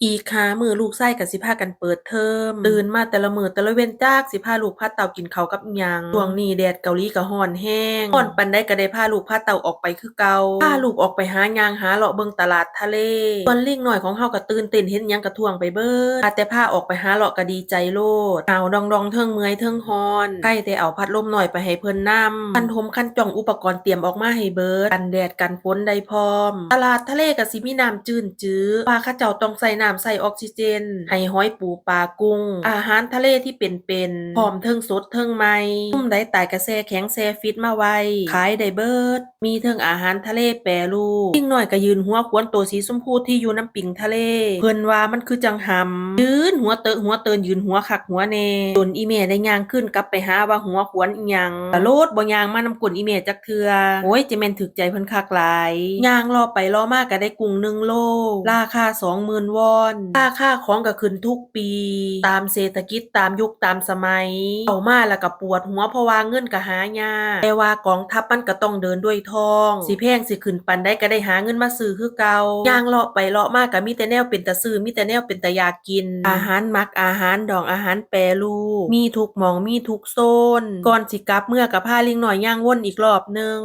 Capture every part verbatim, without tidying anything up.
อีกห้ามื้อลูกชายก็สิพากันเปิดเทอม ตื่นมาแต่ละมื้อแต่ละเว็นจักสิพาลูกพาเต้ากินข้าวกับหยัง ช่วงนี้แดดเกาหลีก็ร้อนแฮง ร้อนปานใดก็ได้พาลูกพาเต้าออกไปคือเก่า พาลูกออกไปหาย่างหาเลาะเบิ่งตลาดทะเล ส่วนลิงน้อยของเฮาก็ตื่นเต้นเห็นหยังก็ท่วงไปเบิด ว่าแต่พาออกไปหาเลาะก็ดีใจโลด หนาวดองๆ เทิงเมื่อยเทิงร้อน ใคร่แต่เอาพัดลมน้อยไปให้เพิ่นนำ คันห่มคันจ้องอุปกรณ์เตรียมออกมาให้เบิด กันแดดกันฝนได้พร้อม ตลาดทะเลก็สิมีน้ำจื้นจื้อ ว่าเขาเจ้าต้องใส่น้ำใส่ออกซิเจน ให้หอยปูปลากุ้ง อาหารทะเลที่เป็นๆ พร้อมเทิงสดเทิงใหม่ ซุมใดตายก็แช่แข็งแช่ฟรีซมาไว้ ขายได้เบิด มีเทิงอาหารทะเลแปรรูป ลิงน้อยก็ยื่นหัวขวนโตสีชมพูที่อยู่นำปิงทะเล เพิ่นว่ามันคือจั่งหำ ยื่นหัวเติกหัวเติน ยื่นหัวคักหัวแน่ จนอีแม่ได้ย่างคืนกลับไปหาว่าหัวขวนอิหยัง กะโลดบ่ย่างมานำก้นอีแม่จักเทื่อ โอ้ย จะแม่นถึกใจเพิ่นคักหลาย ย่างเลาะไปเลาะมาก็ได้กุ้งหนึ่งโล ราคาสองหมื่นวอน ราคาของก็ขึ้นทุกปี ตามเศรษฐกิจ ตามยุค ตามสมัย เข้ามาแล้วก็ปวดหัว เพราะว่าเงินก็หายาก แต่ว่ากองทัพมันก็ต้องเดินด้วยทอง สิแพงสิขึ้นปานใดก็ได้หาเงินมาซื้อคือเก่า ย่างเลาะไปเลาะมาก็มีแต่แนวเป็นตาซื้อ มีแต่แนวเป็นตาอยากกิน อาหารหมัก อาหารดอง อาหารแปรรูป มีทุกหม่อง มีทุกโซน ก่อนสิกลับเมือก็พาลิงน้อยย่างวนอีกรอบหนึ่ง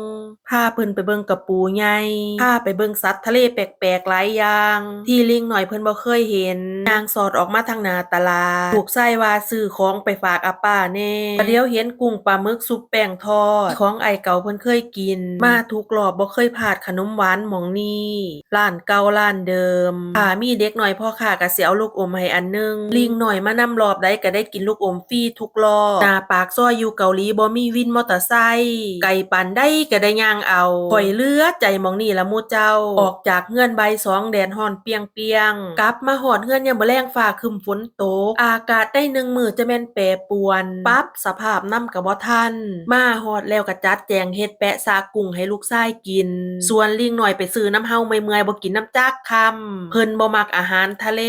พาเพิ่นไปเบิ่งกะปูใหญ่ พาไปเบิ่งสัตว์ทะเลแปลกๆ หลายอย่าง ที่ลิงน้อยเพิ่นบ่เคยเห็น ย่างสอดออกมาทางหน้าตลาด ลูกชายว่าซื้อของไปฝากอาป้าแน่ ประเดี๋ยวเห็นกุ้งปลาหมึกซุปแป้งทอด ของอ้ายเก่าเพิ่นเคยกิน มาทุกรอบบ่เคยพลาดขนมหวานหม่องนี้ ร้านเก่าร้านเดิม ถ้ามีเด็กน้อยพ่อค้าก็สิเอาลูกอมให้อันหนึ่ง ลิงน้อยมานำรอบใดก็ได้กินลูกอมฟรีทุกรอบ หน้าปากซอยอยู่เกาหลีบ่มีวินมอเตอร์ไซค์ ไกลปานใดก็ได้ย่างเอา ข้อยเหลือใจหม่องนี้ละหมู่เจ้า ออกจากเฮือนบ่ายสองแดดร้อนเปรียงๆ กลับมาฮอดเฮือนยามมื้อแลงฟ้าครึ้มฝนตก อากาศได้หนึ่งมื้อจะแม่นแปรปรวน ปรับสภาพนำก็บ่ทัน มาฮอดแล้วก็จัดแจงเฮ็ดแปะซะกุ้งให้ลูกชายกิน ส่วนลิงน้อยไปซื้อนำเฮาเมื่อยๆ บ่กินนำจักคำ เพิ่นบ่มักอาหารทะเล